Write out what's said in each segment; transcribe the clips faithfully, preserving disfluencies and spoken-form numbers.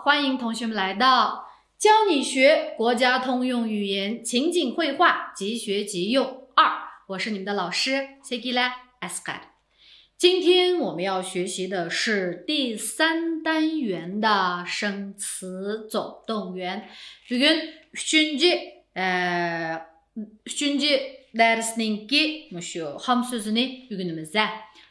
欢迎同学们来到教你学国家通用语言情景会话即学即用二，我是你们的老师谢吉拉Asghar。今天我们要学习的是第三单元的生词总动员。بۈگۈن ئۈچىنچى، ئە، ئۈچىنچى دەرسنىڭكى مۇشۇ خام سۆزىنى ئۆگىنىمىز.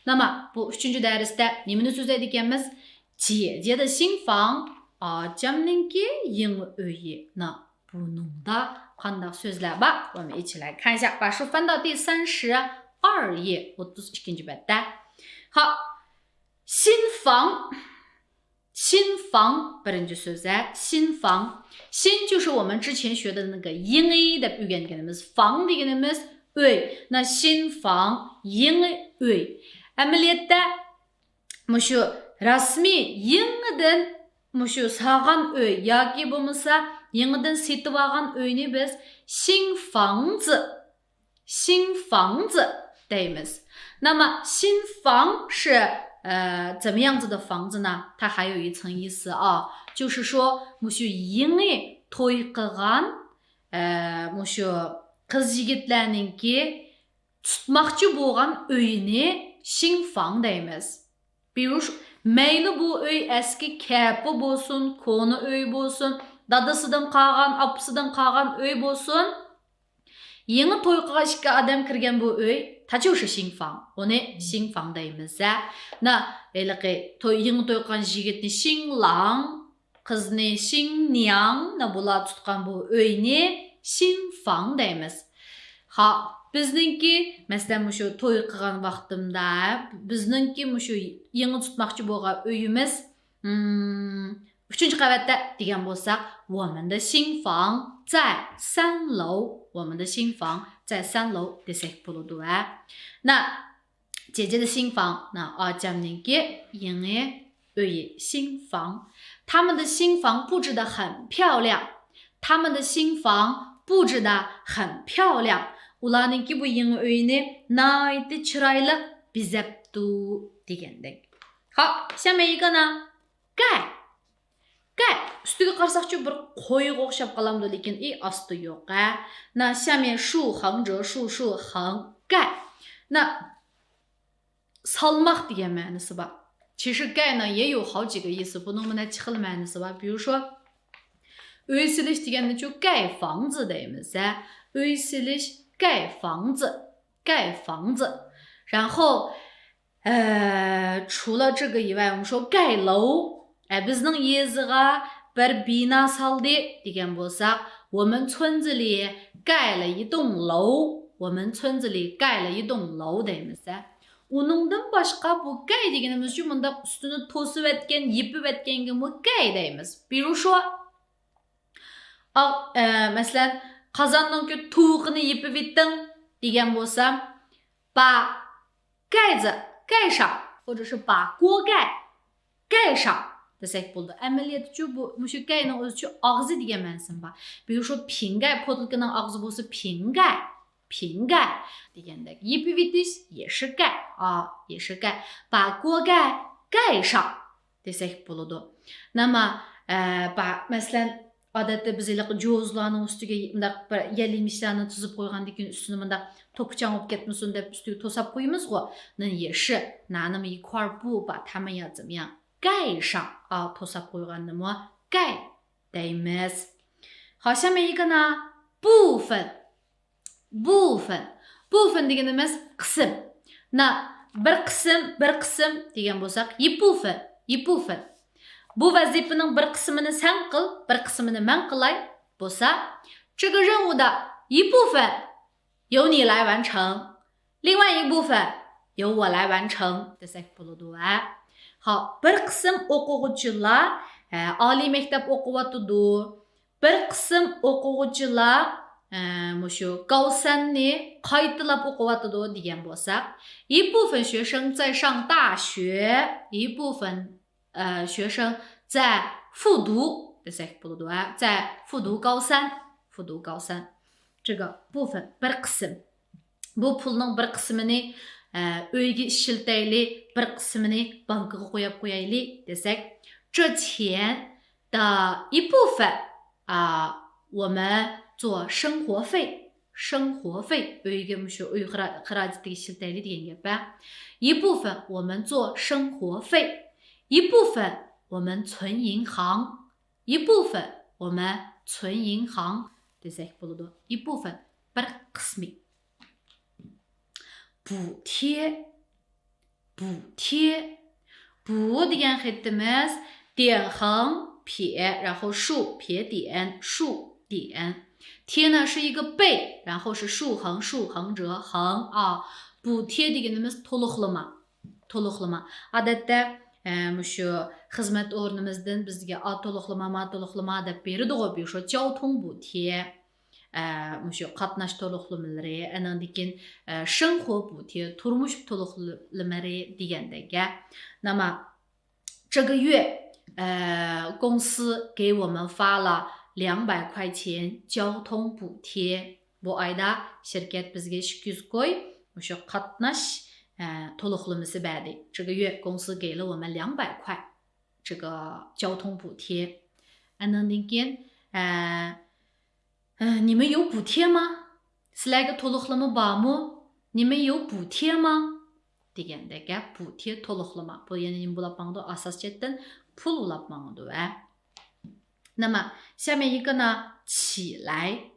نېمە، بۇ ئۈچىنچى دەرستە نېمىنى سۆزلەيدىكەنمىز؟ 姐姐的新房، ئاچامنىڭكى يېڭى ئۆيى. نا، بۇنىڭدا قانداق سۆزلەر بار؟ 我们一起来看一下，把书翻到第三十二页، ئوتتۇز ئىككىنچى بەتتە. ھا، 新房. 新房 بىرىنچى سۆز، ھە، 新房. 新就是我们之前学的那个 يېڭى دەپ ئۆگەنگىنىمىز، 房 دېگىنىمىز ئۆي. نا، 新房، يېڭى ئۆي. ئەمەلىيەتتە مۇشۇ رەسمىي يېڭىدىن مۇشۇ سالغان ئۆي ياكى بولمىسا يېڭىدىن سېتىۋالغان ئۆينى بىز 新房子، 新房子 دەيمىز. 那么新房是，呃，怎么样子的房子呢？它还有一层意思啊，就是说 مۇشۇ يېڭى توي قىلغان، ئە، مۇشۇ قىز يىگىتلەرنىڭكى تۇتماقچى بولغان ئۆيىنى 新房 دەيمىز. 比如说، مەيلى بۇ ئۆي ئەسكى كەپە بولسۇن، كونا ئۆي بولسۇن، دادىسىدىن قالغان، ئاپىسىدىن قالغان ئۆي بولسۇن، يېڭى توي قىلغان ئىككى ئادەم كىرگەن بۇ ئۆي، 它就是新房، ئۇنى 新房 دەيمىز. ھە، نا، ھېلىقى توي، يېڭى توي قىلغان يىگىتنى 新郎، قىزنى 新娘، نا، بۇلار تۇتقان بۇ ئۆينى 新房 دەيمىز. ھا، بىزنىڭكى، مەسىلەن، مۇشۇ توي قىلغان ۋاقتىمدا، بىزنىڭكى مۇشۇ يېڭى تۇتماقچى بولغان ئۆيىمىز، مم، ئۈچىنچى قەۋەتتە دېگەن بولساق، 我们的新房在三楼، 我们的新房在三楼 دېسەك بولىدۇ، ھە. نا، 姐姐的新房، نا، ئاچامنىڭكى يېڭى ئۆيى، 新房. 他们的新房布置得很漂亮，他们的新房布置得很漂亮. ئۇلارنىڭكى بۇ يېڭى ئۆيىنى ناھايىتى چىرايلىق بېزەپتۇ دېگەندەك. ھا، 下面一个呢؟ 盖. 盖. ئۈستىگە قارىساقچۇ بىر قويغا ئوخشاپ قالامدۇ، لېكىن ئى ئاستى يوق، ھە. 那下面竖横折竖竖横盖. 那 سالماق دېگەن مەنىسى بار. 其实盖呢也有好几个意思، بۇنىڭمۇ نەچچە خىل مەنىسى بار. 比如说، ئۆي سېلىش دېگەندىچۇ 盖房子 دەيمىز، ھە. ئۆي سېلىش، 盖房子، 盖房子. 然后 ئە، 除了这个以外，我们说盖楼. ئە، بىزنىڭ يېزىغا بىر بىنا سالدى دېگەن بولساق، 我们村子里盖了一栋楼. 我们村子里盖了一栋楼 دەيمىز، ھە. ئۇنىڭدىن باشقا بۇ 盖 دېگىنىمىزچۇ مۇنداق ئۈستىنى توسۇۋەتكەن، يېپىۋەتكەنگىمۇ 盖 دەيمىز. 比如说، ئاغ-، ئە، مەسىلەن، قازاننىڭكى تۇۋىقىنى يېپىۋېتىڭ دېگەن بولسا، 把盖子盖上، 或者是把锅盖盖上 دېسەك بولىدۇ. ئەمەلىيەتتىچۇ بۇ، مۇشۇ 盖نىڭ ئۆزىچۇ ئاغزى دېگەن مەنىسىمۇ بار. 比如说، 瓶盖، پوتۇلكىنىڭ ئاغزى بولسا 瓶盖، 瓶盖 دېگەندەك. يېپىۋېتىش، 也是盖، ئا، 也是盖. 把锅盖盖上 دېسەك بولىدۇ. نېمە، ئە، با-، مەسىلەن، ئادەتتە بىز ھېلىقى جوزىلارنىڭ ئۈستىگە مۇنداق بىر يەل-يېمىشلەرنى تىزىپ قويغاندىن كېيىن ئۈستىنى مۇنداق توپا-چاڭ بولۇپ كەتمىسۇن دەپ ئۈستىگە توساپ قويىمىزغۇ. 那也是拿那么一块布把它们呀怎么样盖上، ئا، توساپ قويغاننىمۇ 盖 دەيمىز. 好，下面一个呢，部分. 部分. 部分 دېگىنىمىز قىسىم. 那 بىر قىسىم، بىر قىسىم دېگەن بولساق، 一部分، 一部分. بۇ ۋەزىپىنىڭ بىر قىسمىنى سەن قىل، بىر قىسمىنى مەن قىلاي بولسا، 这个任务的一部分由你来完成，另外一部分由我来完成 دېسەك بولىدۇ، ھە. ھا، بىر قىسىم ئوقۇغۇچىلار، ھە، ئالىي مەكتەپ ئوقۇۋاتىدۇ. بىر قىسىم ئوقۇغۇچىلار، ئە، مۇشۇ گاۋسەننى قايتىلاپ ئوقۇۋاتىدۇ دېگەن بولساق، 一部分学生在上大学，一部分，呃，学生在复读 دېسەك بولىدۇ، ھە، 在复读高三، 复读高三. 这个部分 بىر قىسىم. بۇ پۇلنىڭ بىر قىسمىنى، ئە، ئۆيگە ئىشلىتەيلى، بىر قىسمىنى بانكىغا قويۇپ قويايلى دېسەك، 这钱的一部分啊，我们做生活费，生活费 ئۆيگە مۇشۇ ئۆي خىرا- خىراجىتىگە ئىشلىتەيلى دېگەن گەپ ھە. 一部分我们做生活费，一部分我们存银行，一部分我们存银行 دېسەك بولىدۇ. 一部分 بىر قىسمى. 补贴، 补贴. 补 دېگەن خېتىمىز 点横撇，然后竖，撇点，竖点。 贴呢是一个贝，然后是竖横，竖横者横啊。 补贴 دېگىنىمىز تولۇقلىما. تولۇقلىما. ئادەتتە، ئە، مۇشۇ خىزمەت ئورنىمىزدىن بىزگە ئا تولۇقلىما، ما تولۇقلىما دەپ بېرىدىغۇ، بۇ شۇ 交通补贴. ئە، مۇشۇ قاتناش تولۇقلىمىلىرى، ئاندىن كېيىن، ئە، 生活补贴، تۇرمۇش تولۇقلىمىلىرى دېگەندەك. 那么这个月，呃，公司给我们发了两百块钱交通补贴. بۇ ئايدا شىركەت بىزگە ئىككى يۈز كوي مۇشۇ قاتناش، ئە، تولۇقلىمىسى بەردى. 这个月公司给了我们两百块这个交通补贴. ئاندىن كېيىن، ئە، 呃，你们有补贴吗？سىلەرگە تولۇقلىما بارمۇ؟ 你们有补贴吗؟ دېگەندەك گەپ، 补贴 تولۇقلىما. بۇ يەنە نېمە بولاپ ماڭىدۇ؟ ئاساس جەھەتتىن پۇل بولاپ ماڭىدۇ ھە. 那么下面一个呢，起来，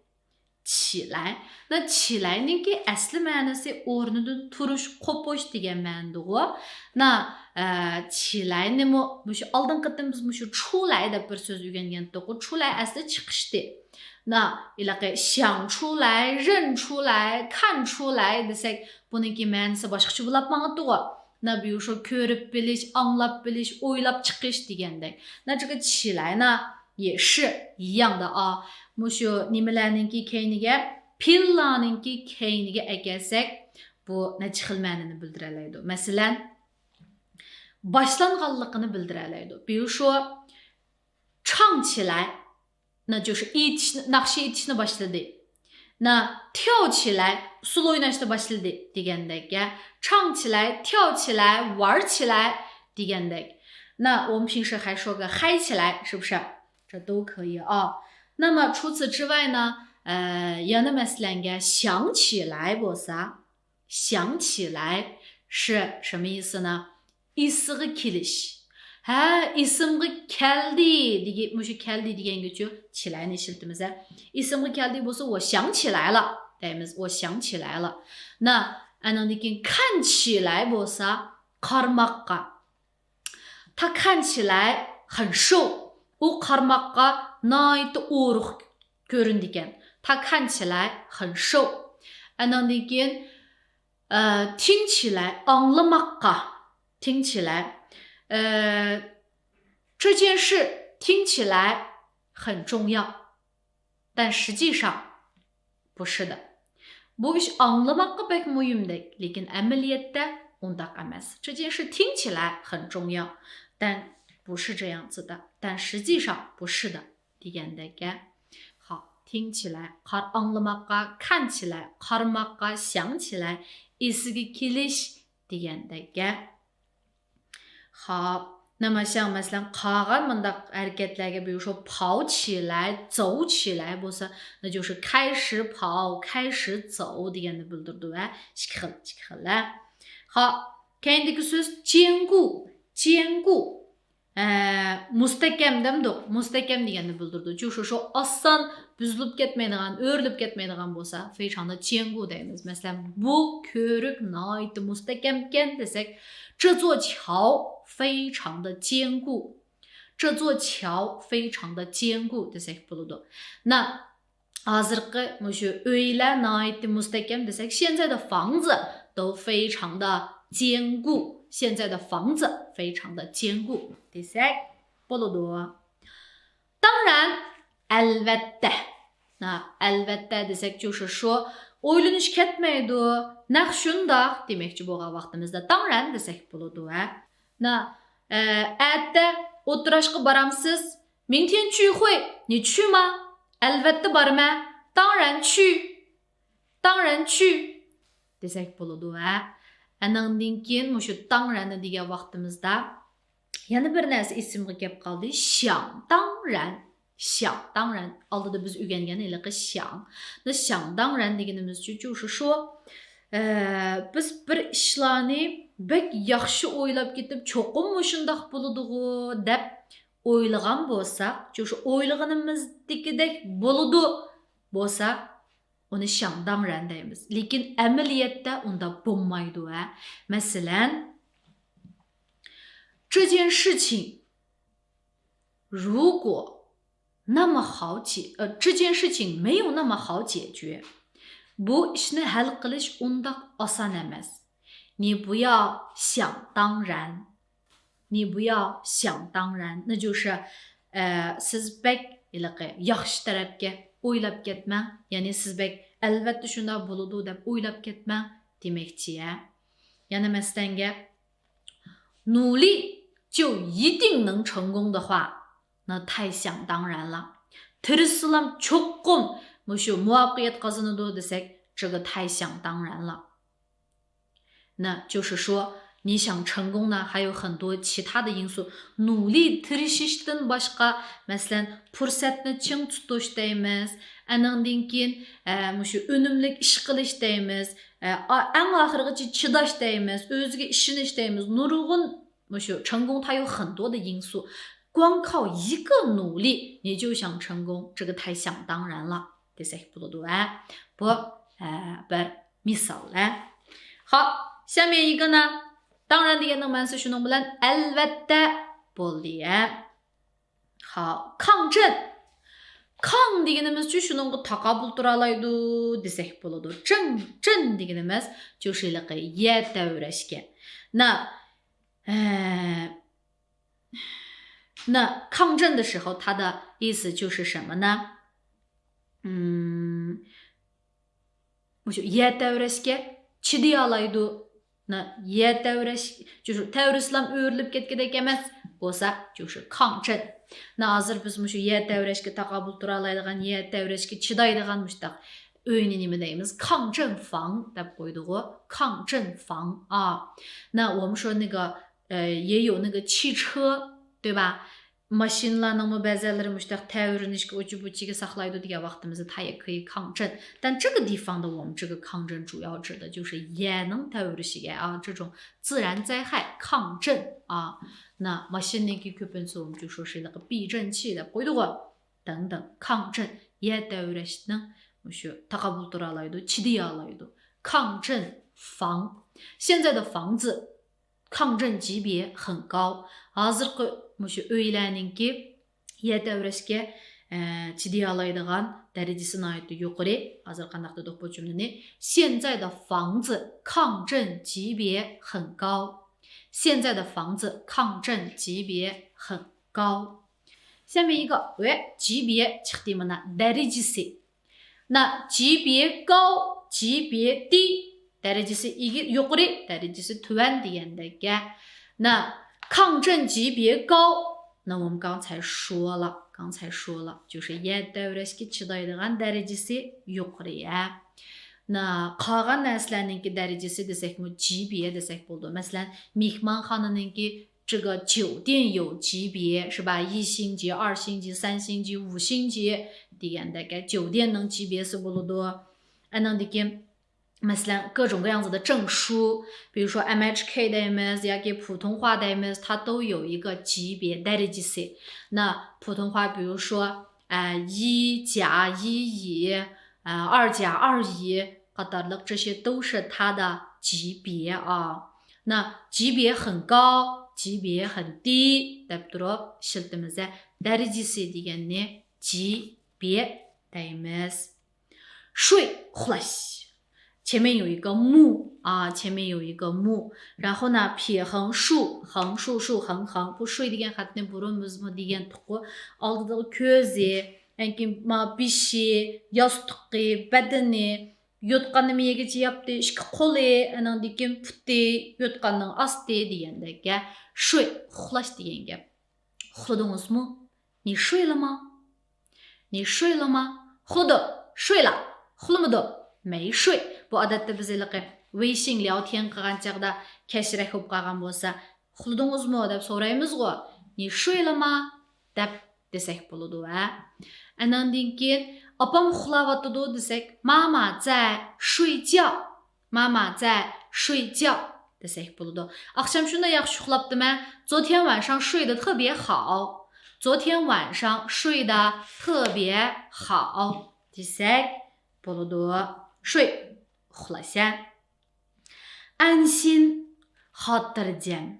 起来. 那起来نىڭكى ئەسلى مەنىسى ئورنىدىن تۇرۇش، قوپۇش دېگەن مەنىدىغۇ. 那، ئە، 起来نىمۇ مۇشۇ ئالدىنقى قېتىم بىز مۇشۇ 出来 دەپ بىر سۆز ئۆگەنگەنتۇققۇ. 出来 ئەسلى چىقىشتى. 那 ھېلىقى 想出来، 认出来، 看出来 دېسەك، بۇنىڭكى مەنىسى باشقىچە بولاپ ماڭاتتىغۇ. 那比如说 كۆرۈپ بىلىش، ئاڭلاپ بىلىش، ئويلاپ چىقىش دېگەندەك. 那这个起来呢也是一样的啊. مۇشۇ نېمىلەرنىڭكى كەينىگە، پېئىللارنىڭكى كەينىگە ئەكەلسەك، بۇ نەچچە خىل مەنىنى بىلدۈرەلەيدۇ. مەسىلەن، باشلانغانلىقىنى بىلدۈرەلەيدۇ. 比如说 唱起来 那就是 ئېيتىشنى، ناخشا ئېيتىشنى باشلىدى. 那跳起来 ئۇسسۇل ئويناشنى باشلىدى دېگەندەك. 唱起来، 跳起来، 玩起来 دېگەندەك. 那我们平时还说个嗨起来是不是？这都可以啊。那么除此之外呢，呃， يەنە مەسىلەنگە 想起来 بولسا، 想起来是什么意思呢？ ئېسىگە كېلىش. ھە، ئېسىمگە كەلدى دېگى-، مۇشۇ كەلدى دېگەنگىچۇ 起来نى ئىشلىتىمىز ھە. ئېسىمگە كەلدى بولسا، 我想起来了 دەيمىز، 我想起来了. 那 ئاندىن كېيىن 看起来 بولسا، قارىماققا. 他看起来很瘦. ئۇ قارىماققا ناھايىتى ئورۇق كۆرۈنىدىكەن. 他看起来很瘦. ئاندىن كېيىن، ئە، 听起来 ئاڭلىماققا. 听起来. 呃，这件事听起来很重要，但实际上不是的。 بۇ ئىش ئاڭلىماققا بەك مۇھىمدەك، لېكىن ئەمەلىيەتتە ئۇنداق ئەمەس. 这件事听起来很重要，但不是这样子的，但实际上不是的 دېگەندەك گەپ. 好، 听起来 قار-، ئاڭلىماققا، 看起来 قارىماققا، 想起来 ئېسىگە كېلىش دېگەندەك گەپ. خاپ، 那么像 مەسىلەن، قالغان مۇنداق ھەرىكەتلەرگە 比如说 跑起来، 走起来 بولسا، 那就是 开始跑، 开始走 دېگەننى بىلدۈرىدۇ ھە. ئىككى خىل، ئىككى خىل ھە. خاپ، كەينىدىكى سۆز 坚固، 坚固. ئە، مۇستەھكەم دەمدۇق، مۇستەھكەم دېگەننى بىلدۈرىدۇ. 就是说 ئاسان بۇزۇلۇپ كەتمەيدىغان، ئۆرۈلۈپ كەتمەيدىغان بولسا، 非常的坚固 دەيمىز. مەسىلەن، بۇ كۆۋرۈك ناھايىتى مۇستەھكەمكەن دېسەك، 这座桥非常的坚固. 这座桥非常的坚固 دېسەك بولىدۇ. 那 ھازىرقى مۇشۇ ئۆيلەر ناھايىتى مۇستەھكەم دېسەك، 现在的房子都非常的坚固. 现在的房子非常的坚固 دېسەك بولىدۇ. 当然، ئەلۋەتتە. ھە، ئەلۋەتتە دېسەك، 就是说 ئويلىنىش كەتمەيدۇ، نەق شۇنداق دېمەكچى بولغان ۋاقتىمىزدا 当然 دېسەك بولىدۇ ھە. 那، ئە، ئەتە ئولتۇراشقا بارامسىز؟ 明天聚会你去吗؟ ئەلۋەتتە بارىمەن. 当然去. 当然去 دېسەك بولىدۇ ھە. ئەنىڭدىن كېيىن مۇشۇ 当然 دېگەن ۋاقتىمىزدا يەنە بىر نەرسە ئېسىمگە كەپ قالدى. 想当然. 想当然. ئالدىدا بىز ئۆگەنگەن ھېلىقى 想. 那想当然 دېگىنىمىزچۇ، شۇ، شۇ، ئە، بىز بىر ئىشلارنى بەك ياخشى ئويلاپ كېتىپ، چوقۇم مۇشۇنداق بولىدىغۇ دەپ ئويلىغان بولساق، شۇ، شۇ ئويلىغىنىمىزدىكىدەك بولىدۇ بولسا، ئۇنى 想当然 دەيمىز. لېكىن ئەمەلىيەتتە ئۇنداق بولمايدۇ، ھە. مەسىلەن، 这件事情 如果那么好解，呃，这件事情没有那么好解决. بۇ ئىشنى ھەل قىلىش ئۇنداق ئاسان ئەمەس. 你不要想当然. 你不要想当然. 那就是، ئە، سىز بەك ھېلىقى ياخشى تەرەپكە ئويلاپ كەتمەڭ. يەنى سىز بەك ئەلۋەتتە شۇنداق بولىدۇ دەپ ئويلاپ كەتمەڭ دېمەكچى، ھە. يەنە مەسىلەن گەپ، 努力就一定能成功的话，那太想当然了. تىرىشسىلام چوقۇم مۇشۇ مۇۋەپپەقىيەت قازىنىدۇ دېسەك، 这个太想当然了. 那就是说，你想成功呢，还有很多其他的因素。努力 تىرىشىشتىن باشقا، مەسىلەن، پۇرسەتنى چىڭ تۇتۇش دەيمىز. ئەنىڭدىن كېيىن، ئە، مۇشۇ ئۈنۈملۈك ئىش قىلىش دەيمىز. ئە، ئا-، ئەڭ ئاخىرغىچە چىداش دەيمىز، ئۆزىگە ئىشىنىش دەيمىز. نۇرغۇن مۇشۇ 成功它有很多的因素。光靠一个努力，你就想成功，这个太想当然了 دېسەك بولىدۇ، ھە. بۇ، ئە، بىر مىسال، ھە. خاپ، 下面一个呢؟ 当然 دېگەننىڭ مەنىسى شۇنىڭ بىلەن ئەلۋەتتە بولدى، ھە. خاپ، 抗震. 抗 دېگىنىمىزچۇ شۇنىڭغا تاقابىل تۇرالايدۇ دېسەك بولىدۇ. 震، 震 دېگىنىمىز چۇ شۇ ھېلىقى يەر تەۋرەشكە. 那، ئە، 那抗震的时候，它的意思就是什么呢？嗯， مۇشۇ يەر تەۋرەشكە چىدىيالايدۇ. 那، يەر تەۋرەش، شۇ تەۋرىسىلام ئۆرۈلۈپ كەتكۈدەك ئەمەس بولسا، شۇ 抗震. 那 ھازىر بىز مۇشۇ يەر تەۋرەشكە تاقابىل تۇرالايدىغان، يەر تەۋرەشكە چىدايدىغان مۇشتاق ئۆينى نېمە دەيمىز؟ 抗震房 دەپ قويدۇق. 抗震房. ئا. 那我们说那个، ئە، 也有那个汽车，对吧？ ماشىنىلارنىڭمۇ بەزەنلىرى مۇشتاق تەۋرىنىشكە ئۇچى-بۇچىگە ساقلايدۇ دېگەن ۋاقتىمىزدا 它也可以抗震. 但这个地方的我们这个抗震主要指的就是 يەرنىڭ تەۋرىشىگە، ئا، 这种自然灾害抗震. ئا، 那 ماشىنىنىڭكى كۆپىنچىسى 我们就说是那个避震器 دەپ قويدۇغۇ. 等等، 抗震، يەر تەۋرەشنىڭ مۇشۇ تاقابىل تۇرالايدۇ، چىدىيالايدۇ. 抗震房. 现在的房子 抗震级别很高. ھازىرقى مۇشۇ ئۆيلەرنىڭكى يەر تەۋرەشكە، ئە، چىدىيالايدىغان دەرىجىسى ناھايىتى يۇقىرى. ھازىر قانداق دېدۇق بۇ جۈملىنى؟ 现在的房子抗震级别很高. 现在的房子抗震级别很高. 下面一个，喂，级别 چىقتى مانا، دەرىجىسى. 那级别高، 级别低، دەرىجىسى ئىگى-، يۇقىرى، دەرىجىسى تۆۋەن دېگەندەك گەپ. 那抗震级别高，那我们刚才说了，刚才说了，就是 يەر تەۋرەشكە چىدايدىغان دەرىجىسى يۇقىرى، ھە. 那 قالغان نەرسىلەرنىڭكى دەرىجىسى دېسەكمۇ، 级别 دېسەك بولىدۇ. مەسىلەن، مېھمانخانىنىڭكى 这个酒店有级别، 是吧؟ 一星级、二星级、三星级、五星级 دېگەندەك، 酒店نىڭ 级别سى بولىدۇ. ئانىڭدىن كېيىن، مەسىلەن، 各种各样子的证书، 比如说 M H K دەيمىز ياكى 普通话 دەيمىز، 它都有一个级别 دەرىجىسى. 那普通话，比如说，呃，一甲一乙，呃，二甲二乙 قاتارلىق 这些都是它的级别啊. 那级别很高，级别很低 دەپ تۇرۇپ ئىشلىتىمىز. دەرىجىسى دېگەننى 级别 دەيمىز. 睡، ئۇخلاش. 前面有一个木啊，前面有一个木。然后呢，撇横竖，横竖竖横横. 不睡 دېگەن خەتنى بۇرۇن بىزمۇ دېگەنتۇققۇ. ئالدىدىغۇ كۆزى، ئەنكىن ما بېشى، ياستۇقى، بەدىنى، يوتقاننى مىيىگىچە ياپتى، ئىككى قولى، ئانىڭدىن كېيىن پۇتى، يوتقاننىڭ ئاستى دېگەندەك گەپ. 睡، ئۇخلاش دېگەن گەپ. ئۇخلىدىڭىزمۇ؟ 你睡了吗؟ 你睡了吗؟ ئۇخلىدى، 睡了. ئۇخلىمىدى، 没睡. بۇ ئادەتتە بىز ھېلىقى 微信聊天 قىلغان چاغدا كەچرەك بولۇپ قالغان بولسا، ئۇخلىدىڭىزمۇ دەپ سورايمىزغۇ. 你睡了吗 دەپ دېسەك بولىدۇ ھە. ئەنەندىن كېيىن ئاپام ئۇخلاۋاتىدۇ دېسەك، 妈妈在睡觉. 妈妈在睡觉 دېسەك بولىدۇ. ئاخشام شۇنداق ياخشى ئۇخلاپتىمەن. 昨天晚上睡得特别好. 昨天晚上睡得特别好 دېسەك بولىدۇ. 睡 ئۇخلاش ھە. 安心 خاتىرجەم.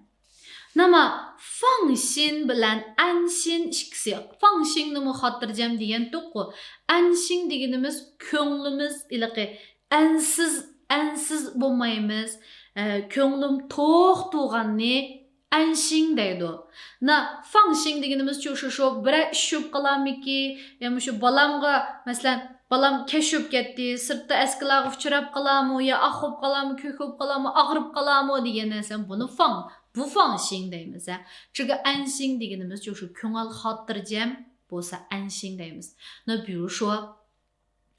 نېمە؟ 放心 بىلەن 安心 ئىككىسى. 放心 نېمە؟ خاتىرجەم دېگەنتۇققۇ. 安心 دېگىنىمىز كۆڭلىمىز ھېلىقى ئەنسىز، ئەنسىز بولمايمىز. ئە، كۆڭلۈم توق تۇرغاننى 安心 دەيدۇ. 那 放心 دېگىنىمىزچۇ شۇ، شۇ بىرەر ئىش چۈشۈپ قالارمىكى؟ يا مۇشۇ بالامغا، مەسىلەن، بالام كەچ چۈشۈپ كەتتى، سىرتتا ئەسكىلارغا ئۇچراپ قالارمۇ، يا ئاق بولۇپ قالارمۇ، كۆك بولۇپ قالارمۇ، ئاغرىپ قالارمۇ دېگەن نەرسە. بۇنى 放، بۇ 放心 دەيمىز ھە. چۈنكى 安心 دېگىنىمىزچۇ شۇ كۆڭۈل خاتىرجەم بولسا 安心 دەيمىز. 那比如说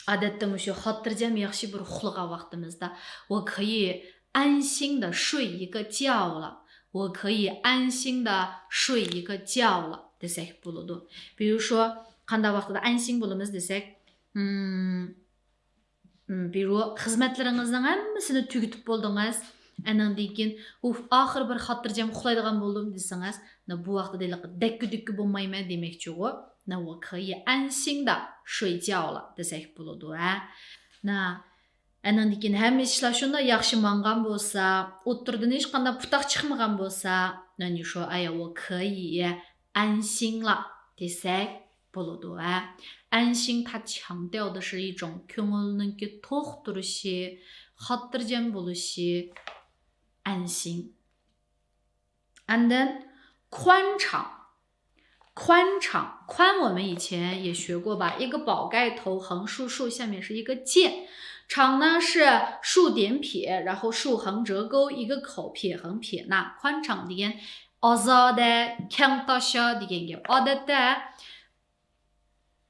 ئادەتتە مۇشۇ خاتىرجەم ياخشى بىر ئۇخلىغان ۋاقتىمىزدا، 我可以安心地睡一个觉了. 我可以安心地睡一个觉了 دېسەك بولىدۇ. 比如说، قانداق ۋاقتىدا 安心 بولىمىز دېسەك، م، م، 比如 خىزمەتلىرىڭىزنىڭ ھەممىسىنى تۈگىتىپ بولدىڭىز. ئەنەندىن كېيىن، ئۇھ، ئاخىرى بىر خاتىرجەم ئۇخلايدىغان بولدۇم دېسىڭىز، 那 بۇ ۋاقىتتا ھېلىقى دەككە-دۈككە بولمايمەن دېمەكچىغۇ. 那我可以安心地睡觉了 دېسەك بولىدۇ ھە. 那 ئەنەندىن كېيىن ھەممە ئىشلار شۇنداق ياخشى ماڭغان بولسا، ئوتتۇرىدىن ھېچقانداق پۇتاق چىقمىغان بولسا، 那你说، 哎呀，我可以安心了 دېسەك بولىدۇ ھە. 安心 它强调的是一种 كۆڭۈلنىڭكى توق تۇرۇشى، خاتىرجەم بولۇشى، 安心. And then 宽敞，宽敞，宽我们以前也学过吧？一个宝盖头，横竖竖，下面是一个键。敞呢是竖点撇，然后竖横折钩，一个口，撇横撇捺。宽敞 دېگەن ئازادە، كەڭتاشا دېگەن گەپ. ئادەتتە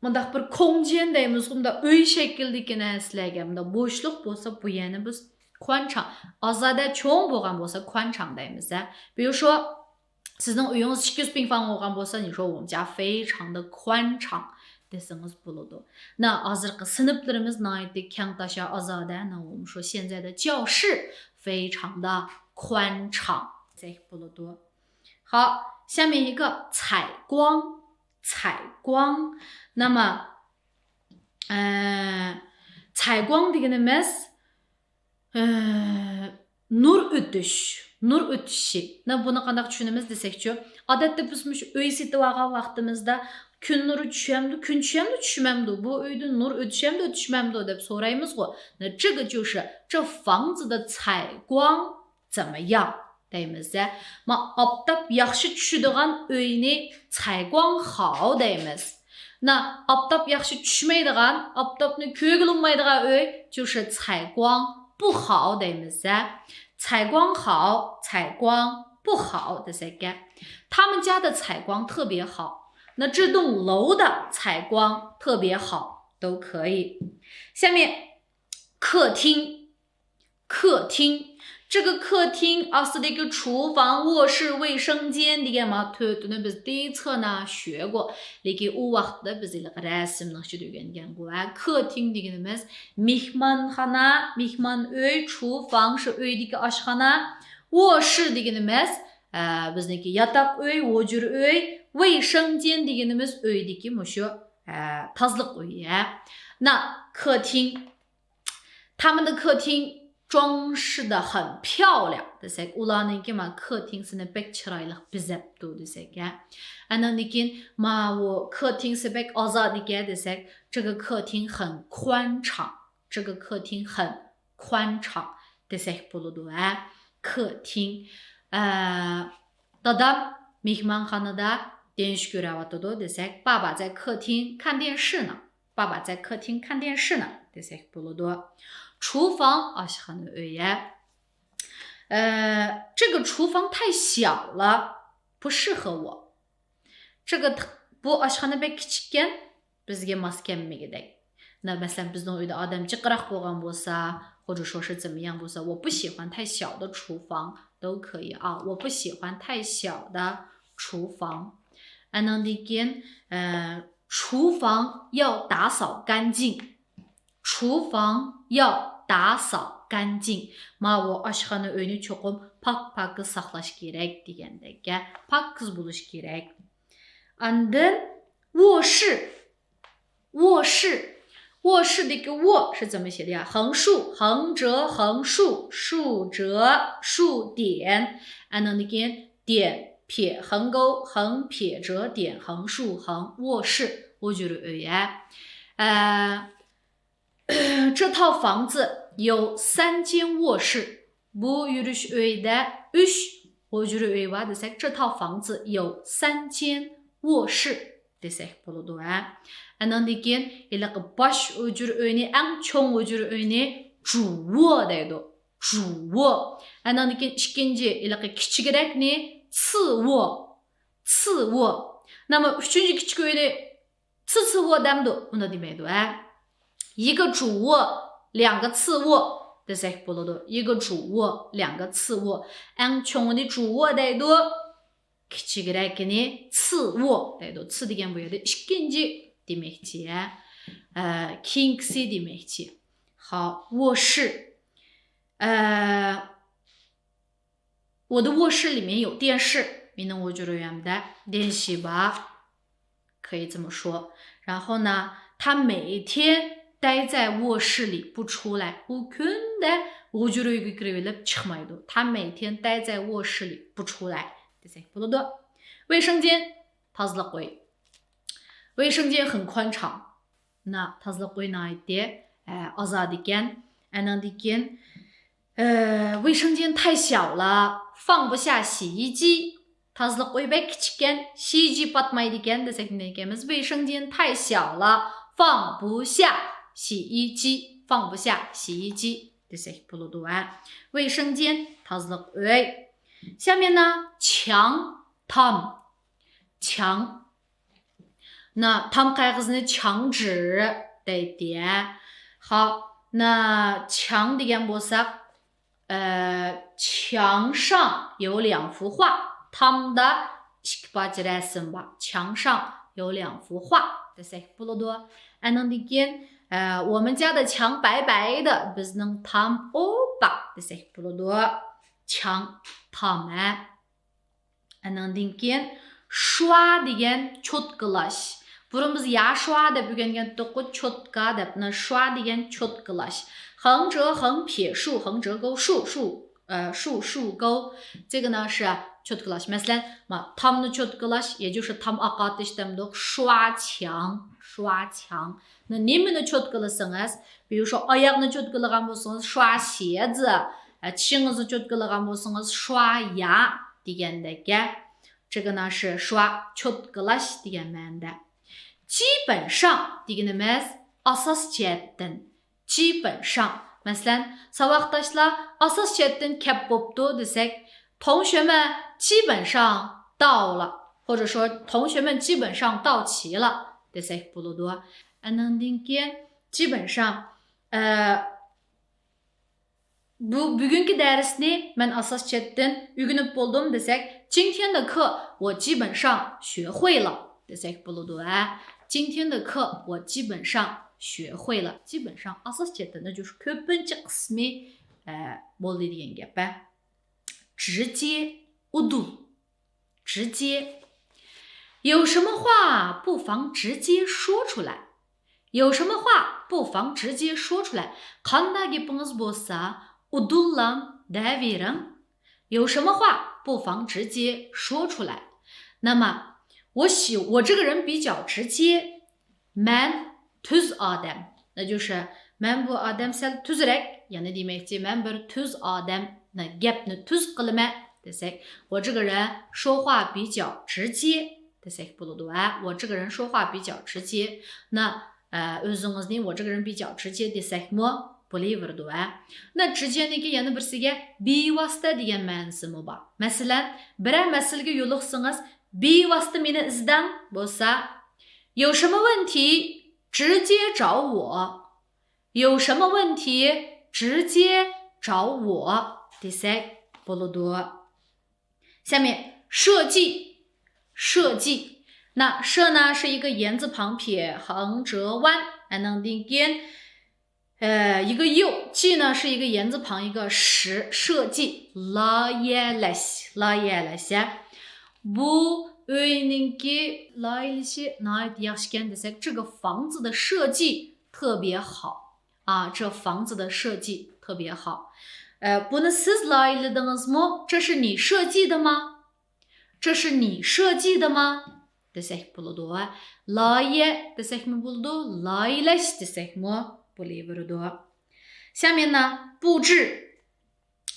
مۇنداق بىر 空间 دەيمىزغۇ، مۇنداق ئۆي شەكلىدىكى نەرسىلەرگە مۇنداق بوشلۇق بولسا، بۇ يەنى بىز 宽敞، ئازادە چوڭ بولغان بولسا 宽敞 دەيمىز ھە. 比如说 سىزنىڭ ئۆيىڭىز ئىككى يۈز 平方 بولغان بولسا، 你说我们家非常的宽敞 دېسىڭىز بولىدۇ. 那 ھازىرقى سىنىپلىرىمىز ناھايىتى كەڭتاشا، ئازادە. 那我们说现在的教室非常的宽敞 دېسەك بولىدۇ. 好，下面一个采光，采光。那么，呃，采光 دېگىنىمىز، ئە، نۇر ئۆتۈش، نۇر ئۆتۈشى. 那 بۇنى قانداق چۈشىنىمىز دېسەكچۇ؟ ئادەتتە بىز مۇشۇ ئۆي سېتىۋالغان ۋاقتىمىزدا، كۈن نۇرى چۈشەمدۇ، كۈن چۈشەمدۇ، چۈشمەمدۇ، بۇ ئۆيدىن نۇر ئۆتۈشەمدۇ، ئۆتۈشمەمدۇ دەپ سورايمىزغۇ. 那这个就是这房子的采光 怎么样 دەيمىز ھە. ما ئاپتاپ ياخشى چۈشىدىغان ئۆينى 采光好 دەيمىز. 那 ئاپتاپ ياخشى چۈشمەيدىغان، ئاپتاپنى كۆرگىلى بولمايدىغان ئۆي 就是采光不好 دەيمىز ھە. 采光好، 采光不好 دېسەككە. 他们家的采光特别好。那这栋楼的采光特别好，都可以。下面，客厅。 客厅。这个客厅 ئاستىدىكى 厨房، 卧室، 卫生间 دېگەن مانا تۆتىنى بىز 第一册 نى 学过. لېكىن ئۇ ۋاقىتتا بىز ھېلىقى رەسىمنىڭ ئىچىدە ئۆگەنگەنغۇ ھە. 客厅 دېگىنىمىز مېھمانخانا، مېھمان ئۆي، 厨房 شۇ ئۆيدىكى ئاشخانا، 卧室 دېگىنىمىز، ئە، بىزنىڭكى ياتاق ئۆي، ھۇجرا ئۆي، 卫生间 دېگىنىمىز ئۆيدىكى مۇشۇ، ئە، تازىلىق ئۆيى ھە. 那客厅 他们的客厅装饰得很漂亮 دېسەك، ئۇلارنىڭكى ما 客厅 سىنى بەك چىرايلىق بېزەپتۇ دېسەك ھە. ئاندىن كېيىن ماۋۇ 客厅 سى بەك ئازادىكەن دېسەك، 这个客厅很宽敞، 这个客厅很宽敞 دېسەك بولىدۇ ھە. 客厅. ئە، دادام مېھمانخانىدا دېنىش كۆرۈۋاتىدۇ دېسەك، 爸爸在客厅看电视呢. 爸爸在客厅看电视呢 دېسەك بولىدۇ. 厨房 ئاشخانا ئۆيى. 呃，这个厨房太小了，不适合我。这个 بۇ ئاشخانا بەك كىچىككەن، بىزگە ماس كەلمىگۈدەك. 那 مەسىلەن، بىزنىڭ ئۆيدە ئادەم جىقراق بولغان بولسا، 或者说是怎么样 بولسا، 我不喜欢太小的厨房都可以啊。我不喜欢太小的厨房。 ئاندىن كېيىن، ئە، 厨房要打扫干净. 厨房要打扫干净. ماۋۇ ئاشخانا ئۆينى چوقۇم پاك-پاكىز ساقلاش كېرەك دېگەندەك، پاكىز بولۇش كېرەك. ئاندىن 卧室. 卧室. 卧室دىكى 卧是怎么写的呀؟ 横竖، 横折，横竖，竖折，竖点. ئاندىن كېيىن 点، 撇، 横勾，横撇折点，横竖横， 卧室، ھۇجرا ئۆيى. ئە، 这套房子有三间卧室. بۇ يۈرۈش ئۆيدە ئۈچ ھۇجرا ئۆي بار دېسەك، 这套房子有三间卧室 دېسەك بولىدۇ، ھە. ئاندىن كېيىن ھېلىقى باش ھۇجرا ئۆينى، ئەڭ چوڭ ھۇجرا ئۆينى 主卧 دەيدۇ. 主卧. ئاندىن كېيىن ئىككىنچى، ھېلىقى كىچىكرەكنى 次卧. 次卧. 那么 ئۈچىنچى كىچىك ئۆينى 次次卧 دەمدۇ؟ ئۇنى دېمەيدۇ، ھە. 一个主卧，两个次卧 دېسەك بولىدۇ. 一个主卧，两个次卧. ئەڭ چوڭىنى 主卧 دەيدۇ. كىچىكرەكىنى 次卧 دەيدۇ. 次 دېگەن بۇ يەردە ئىككىنچى دېمەكچى، ھە. ئە، كېيىنكىسى دېمەكچى. 好، 卧室. ئە، 我的卧室里面有电视. مېنىڭ ھۇجرا ئۆيۈمدە 电视 بار. 可以这么说. 然后呢，他每天待在卧室里不出来. ئۇ كۈندە ھۇجرا ئۆيگە كىرىۋېلىپ چىقمايدۇ. 他每天待在卧室里不出来 دېسەك بولىدۇ. 卫生间، تازىلىق ئۆي. 卫生间很宽敞. 那 تازىلىق ئۆي ناھايىتى، ئە، ئازادىكەن. ئاندىن كېيىن، ئە، 卫生间太小了，放不下洗衣机. تازىلىق ئۆي بەك كىچىككەن، 洗衣机 پاتمايدىكەن دېسەك نېمە دېيەرمىز؟ 卫生间太小了，放不下洗衣机. 放不下洗衣机 دېسەك بولىدۇ، ھە. 卫生间، تازىلىق ئۆي. 下面呢، 墙، تام. 墙. 那 تام قەغىزىنى 墙纸 دەيتتى، ھە. 好، 那 墙 دېگەن بولساق، ئە، 墙上有两幅画. تامدا ئىككى پارچە رەسىم بار. 墙上有两幅画 دېسەك بولىدۇ. ئاندىن كېيىن، ئە، 我们家的墙白白的. بىزنىڭ تام ئوپئاق دېسەك بولىدۇ. 墙، تام، ھە. ئاندىن كېيىن، 刷 دېگەن چوتكىلاش. بۇرۇن بىز 牙刷 دەپ ئۆگەنگەنتۇققۇ، 笤كا دەپ. 那 刷 دېگەن چوتكىلاش. 横折横撇竖横折钩竖竖، ئە، 竖竖钩. 这个呢是 چوتكىلاش. مەسىلەن، ما، تامنى چوتكىلاش، 也就是 تام ئاقارتىش دەمدۇق. 刷墙، 刷墙. 那 نېمىنى چوتكىلىسىڭىز، 比如说 ئاياغنى چوتكىلىغان بولسىڭىز، 刷鞋子. ئە، چىشىڭىزنى چوتكىلىغان بولسىڭىز، 刷牙 دېگەندەك. 这个呢是 刷، چوتكىلاش دېگەن مەنىدە. 基本上 دېگىنىمىز ئاساس جەھەتتىن. 基本上. مەسىلەن، ساۋاقداشلار ئاساس جەھەتتىن كەپ بوپتۇ دېسەك، 同学们基本上到了. 或者说同学们基本上到齐了 دېسەك بولىدۇ. ئاندىن كېيىن 基本上، ئە، بۇ، بۈگۈنكى دەرسنى مەن ئاساس جەھەتتىن ئۆگىنىپ بولدۇم دېسەك، 今天的课我基本上学会了 دېسەك بولىدۇ، ھە. 今天的课我基本上学会了. 基本上 ئاساس جەھەتتىن، 就是 كۆپىنچە قىسمى، ئە، بولدى دېگەن گەپ، ھە. 直接، ئۇدۇل. 直接. 有什么话不妨直接说出来. 有什么话不妨直接说出来. قانداق گېپىڭىز بولسا، ئۇدۇللا دەۋېرىڭ. 有什么话不妨直接说出来. 那么，我喜، 我这个人比较直接. مەن تۈز ئادەم. 那就是 مەن بۇ ئادەم سەل تۈزرەك، يەنى دېمەكچى، مەن بىر تۈز ئادەم، گەپنى تۈز قىلىمەن دېسەك، 我这个人说话比较直接 دېسەك بولىدۇ، ھە. 我这个人说话比较直接. 那، ئە، ئۆزىڭىزنى 我这个人比较直接 دېسەكمۇ بولۇۋېرىدۇ، ھە. 那 直接نىڭكى يەنە بىرسىگە بىۋاسىتە دېگەن مەنىسىمۇ بار. مەسىلەن، بىرەر مەسىلىگە يولۇقسىڭىز، بىۋاسىتە مېنى ئىزدەڭ بولسا، 有什么问题直接找我. 有什么问题直接找我 دېسەك بولىدۇ. 下面设计，设计。那设呢是一个言字旁撇，横折弯。 ئاندىن كېيىن ئە، 一个又，计呢是一个言字旁一个时，设计。 لايىھەلەش، لايىھەلەش. بۇ ئۆينىڭكى لايىھەلىشى ناھايىتى ياخشىكەن دېسەك، 这个房子的设计特别好. 啊，这房子的设计特别好. ئە، بۇنى سىز لايىھەلىدىڭىزمۇ؟ 这是你设计的吗؟ 这是你设计的吗؟ دېسەك بولىدۇ. لايىھە دېسەكمۇ بولىدۇ، لايىھەلەش دېسەكمۇ بولۇۋېرىدۇ. 下面呢，布置，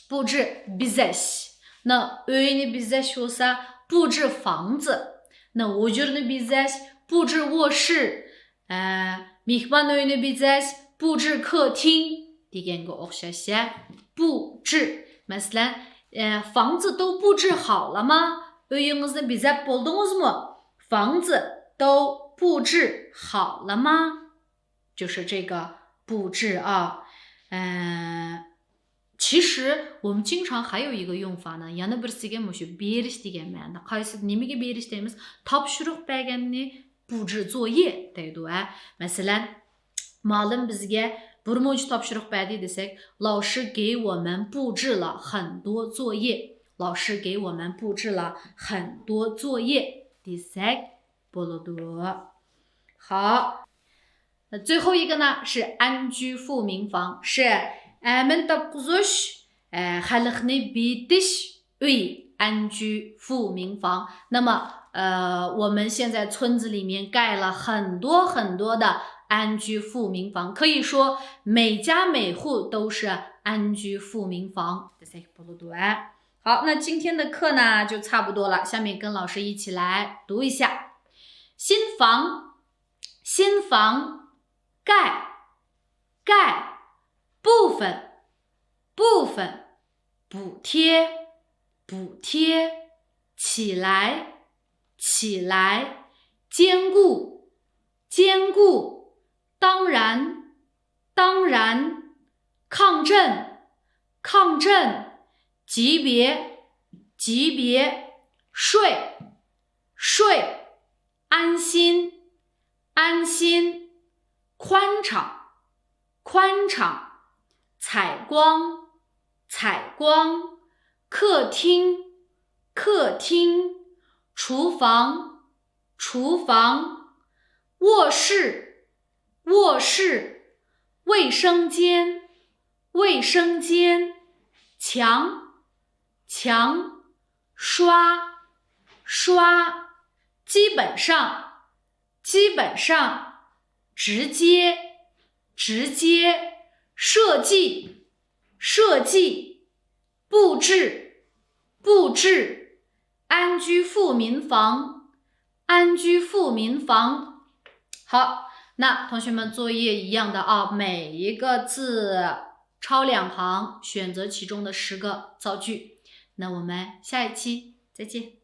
布置، بېزەش. 那 ئۆينى بېزەش بولسا، 布置房子. 那 ھۇجرىنى بېزەش، 布置卧室. ئە، مېھمان ئۆينى بېزەش، 布置客厅 دېگەنگە ئوخشاش. 布置. مەسىلەن، ئە، 房子都布置好了吗؟ ئۆيىڭىزنى بېزەپ بولدىڭىزمۇ؟ 房子都布置好了吗？ 就是这个布置啊。 ئە، 其实我们经常还有一个用法呢، يەنە بىرسىگە مۇشۇ بېرىش دېگەن مەنىدە. قايسى، نېمىگە بېرىش دەيمىز؟ تاپشۇرۇق بەرگەننى 布置作业 دەيدۇ، ھە. مەسىلەن، مۇئەللىم بىزگە بىر مۇنچە تاپشۇرۇق بەردى دېسەك، 老师给我们布置了很多作业. 老师给我们布置了很多作业 دېسەك بولىدۇ. 好. 最后一个呢是安居富民房，是ئەمىن تاپقۇزۇش، ئە، خەلقنى بېيىتىش ئۆيى، 安居富民房. 那么，呃，我们现在村子里面盖了很多很多的安居富民房，可以说每家每户都是安居富民房 دېسەك بولىدۇ، ھە. 好，那今天的课呢就差不多了，下面跟老师一起来读一下。新房，新房，盖，盖，部分，部分，补贴，补贴，起来，起来，坚固，坚固，当然，当然，抗震，抗震，级别，级别，睡，睡，安心，安心，宽敞，宽敞，采光，采光，客厅，客厅，厨房，厨房，卧室， 卧室，卫生间，卫生间，墙，墙，刷，刷，基本上，基本上，直接，直接，设计，设计，布置，布置，安居富民房，安居富民房。好，那同学们作业一样的啊，每一个字抄两行，选择其中的十个造句。那我们下一期再见。